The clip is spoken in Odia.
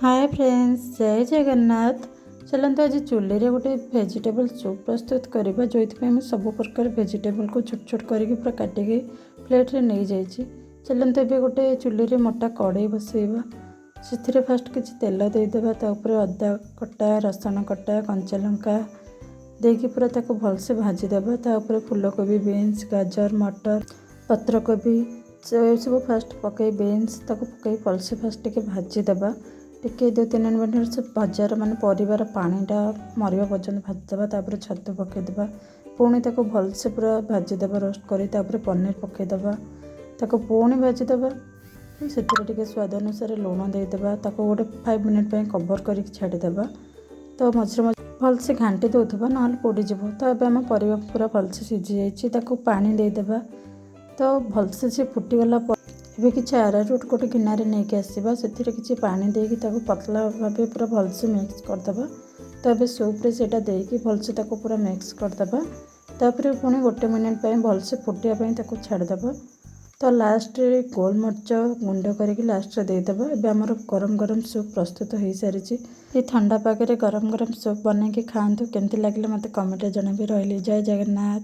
ହାଏ ଫ୍ରେଣ୍ଡସ୍, ଜୟ ଜଗନ୍ନାଥ। ଚାଲନ୍ତୁ, ଆଜି ଚୁଲିରେ ଗୋଟେ ଭେଜିଟେବଲ୍ ସୁପ୍ ପ୍ରସ୍ତୁତ କରିବା, ଯେଉଁଥିପାଇଁ ମୁଁ ସବୁ ପ୍ରକାର ଭେଜିଟେବଲ୍କୁ ଛୋଟ ଛୋଟ କରିକି ପୁରା କାଟିକି ପ୍ଲେଟ୍ରେ ନେଇଯାଇଛି। ଚାଲନ୍ତୁ, ଏବେ ଗୋଟେ ଚୁଲିରେ ମୋଟା କଡ଼େଇ ବସେଇବା। ସେଥିରେ ଫାଷ୍ଟ କିଛି ତେଲ ଦେଇଦେବା। ତା ଉପରେ ଅଦା କଟା, ରସୁଣ କଟା, କଞ୍ଚା ଲଙ୍କା ଦେଇକି ପୁରା ତାକୁ ଭଲସେ ଭାଜିଦେବା। ତା ଉପରେ ଫୁଲକୋବି, ବିନ୍ସ, ଗାଜର, ମଟର, ପତ୍ରକୋବି ଏସବୁ ଫାଷ୍ଟ ପକାଇ, ବିନ୍ସ ତାକୁ ପକାଇ ଭଲସେ ଫାଷ୍ଟ ଟିକେ ଭାଜିଦେବା। ଟିକେ 2-3 ମିନିଟ୍ ସେ ଭଜାର, ମାନେ ପରିବାର ପାଣିଟା ମରିବା ପର୍ଯ୍ୟନ୍ତ ଭାଜିଦେବା। ତାପରେ ଛତୁ ପକାଇଦେବା। ପୁଣି ତାକୁ ଭଲସେ ପୁରା ଭାଜିଦେବା ରୋଷ୍ଟ କରି। ତାପରେ ପନିର ପକାଇଦେବା, ତାକୁ ପୁଣି ଭାଜିଦେବା। ସେଥିରେ ଟିକେ ସ୍ୱାଦ ଅନୁସାରେ ଲୁଣ ଦେଇଦେବା। ତାକୁ ଗୋଟେ 5 ମିନିଟ୍ ପାଇଁ କଭର୍ କରିକି ଛାଡ଼ିଦେବା। ତ ମଝିରେ ମଝିରେ ଭଲସେ ଘାଣ୍ଟି ଦେଉଥିବା, ନହେଲେ ପୋଡ଼ିଯିବ। ତ ଏବେ ଆମ ପରିବା ପୁରା ଭଲସେ ସିଝି ଯାଇଛି, ତାକୁ ପାଣି ଦେଇଦେବା। ତ ଭଲସେ ସେ ଫୁଟିଗଲା ପରେ ଏବେ କିଛି ଆରାରୁଟ୍ ଗୋଟେ ଗିନାରେ ନେଇକି ଆସିବା। ସେଥିରେ କିଛି ପାଣି ଦେଇକି ତାକୁ ପତଳା ଭାବେ ପୁରା ଭଲସେ ମିକ୍ସ କରିଦେବା। ତ ଏବେ ସୁପ୍ରେ ସେଇଟା ଦେଇକି ଭଲସେ ତାକୁ ପୁରା ମିକ୍ସ କରିଦେବା। ତାପରେ ପୁଣି ଗୋଟେ ମିନିଟ୍ ପାଇଁ ଭଲସେ ଫୁଟିବା ପାଇଁ ତାକୁ ଛାଡ଼ିଦେବା। ତ ଲାଷ୍ଟରେ ଗୋଲମରିଚ ଗୁଣ୍ଡ କରିକି ଲାଷ୍ଟରେ ଦେଇଦେବା। ଏବେ ଆମର ଗରମ ଗରମ ସୁପ୍ ପ୍ରସ୍ତୁତ ହୋଇସାରିଛି। ଏ ଥଣ୍ଡା ପାଗରେ ଗରମ ଗରମ ସୁପ୍ ବନେଇକି ଖାଆନ୍ତୁ। କେମିତି ଲାଗିଲେ ମୋତେ କମେଣ୍ଟରେ ଜଣାଇବେ। ରହିଲି, ଜୟ ଜଗନ୍ନାଥ।